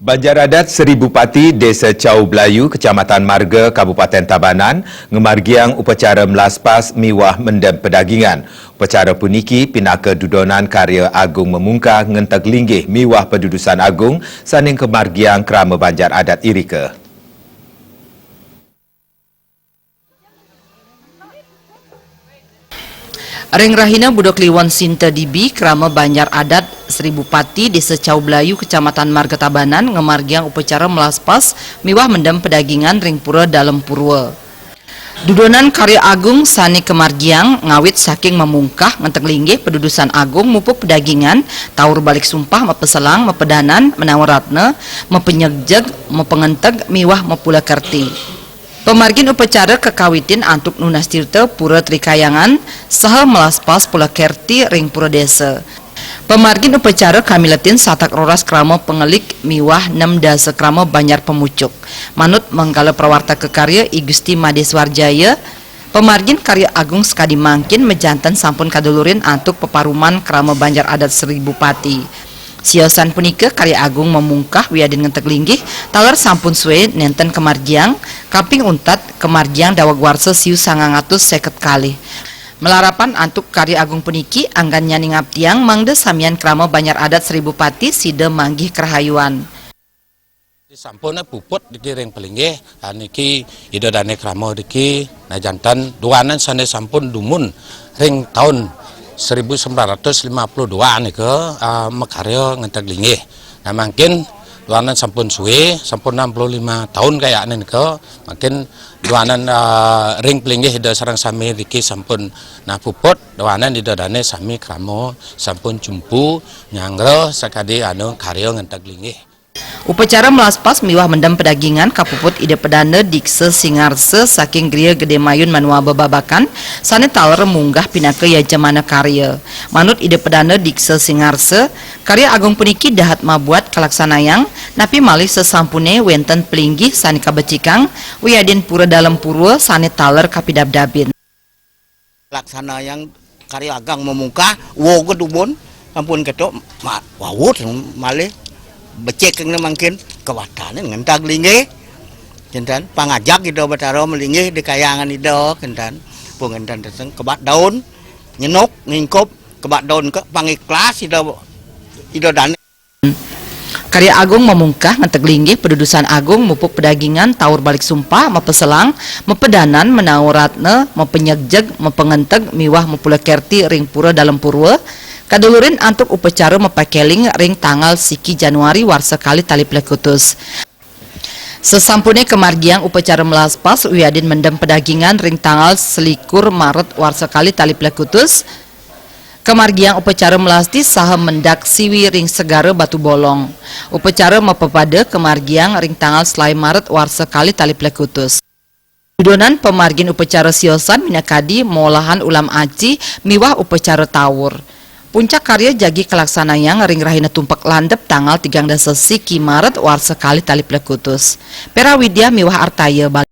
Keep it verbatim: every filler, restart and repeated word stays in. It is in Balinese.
Banjar Adat Seribu Pati, Desa Cau Belayu, Kecamatan Marga, Kabupaten Tabanan, ngamargiang upacara melaspas miwah mendem pedagingan. Upacara puniki pinaka dudonan karya agung mamungkah ngenteg linggih miwah padudusan agung sane ngamargiang krama banjar adat irika. Ring rahina Buda Kliwon Sinta Dibi, krama banjar adat Seribu Pati, Desa Cau Belayu, Kecamatan Marga Tabanan, ngamargiang upacara melaspas miwah mendem pedagingan ring Pura Dalem Purwa. Dudonan karya agung sane kamargiang ngawit saking mamungkah ngenteg linggih padudusan agung mupuk pedagingan, taur balik sumpah, mapeselang, mapedanan, menawa ratna, mapenyegjeg, mapengenteg, miwah mapulakerti. Pamargin upacara kakawitin antuk nunas tirta Pura Trikayangan saha melaspas pulakerti ring Pura Desa. Pamargin upacara kamiletin satak roras krama pangelik miwah nem dasa krama banjar pamucuk. Manut manggala prawartaka karya I Gusti Madeswar Jaya, pamargin karya agung sakadi mangkin majanten sampun kadulurin antuk peparuman krama banjar adat Seribu Pati. Siosan punika karya agung mamungkah wiadin ngenteg linggih, taler sampun suwe nenten kamargiang, kaping untat kamargiang daweg warsa siu sangang atus seket kalih. Malarapan antuk karya agung puniki, anggan nyani ngaptiang mangda samian krama banjar adat Seribu Pati sida manggih karahayuan. Sampun puput niki ring palinggih, ah, niki Ida Dane krama niki, nah, janten duanan sane sampun dumun ring taun seribu sembilan ratus lima puluh dua nika, ah, makarya ngenteg linggih. Nah, mangkin duanan sampun suwe, sampun enam puluh lima taun kayakne nika, mangkin duanan, ah, ring palinggih Ida sareng sami niki sampun, nah, puput, duanan Ida Dane sami krama sampun jumpu nyanggra sakadi anu karya ngenteg linggih. Upacara melaspas miwah mendem pedagingan kapuput Ida Pedanda Diksa Singarsa saking Griya Gede Mayun Manuaba Babakan sane taler munggah pinaka yajamana karya. Manut Ida Pedanda Diksa Singarsa, karya agung puniki dahat mabuat kalaksanayang, napi malih sasampune wenten palinggih sane kabecikang wiadin Pura Dalem Purwa sane taler kapidabdabin. Laksanayang karya agung mamungkah, woga dumun, sampun ketok, ma-, wawut, malih becik kene mangkin, kawatane ngenteg linggih, kinten, pangajak Ida Batara malinggih di kayangan Ida, kinten, pun ngenten teseng kebat daun, nyenuk, ngingkup, kebat daun ke, pangikhlas Ida, Ida Dane. Karya agung mamungkah ngenteg linggih padudusan agung mupuk pedagingan taur balik sumpah mapeselang, mapedanan, menawa ratna, mapenyegjeg, mapengenteg miwah mapulakerti ring Pura Dalem Purwa, kadulurin antuk upacara mapakeling ring tanggal siki Januari warsa kalih tali plekutus. Sasampune kamargiang upacara melaspas wiadin mendem pedagingan ring tanggal selikur Maret warsa kalih tali plekutus, kamargiang upacara melasti saha mendak siwi ring Segara Batu Bolong. Upacara mapapada kamargiang ring tanggal selae Maret warsa kalih tali plekutus. Dudonan pamargin upacara siosan minakadi molahan ulam aci miwah upacara tawur. Puncak karya jagi kalaksanayang ring rahina Tumpek Landep tanggal tigang dasa siki Maret warsa kalih tali plekutus. Pera Widya miwah Artaya Bali.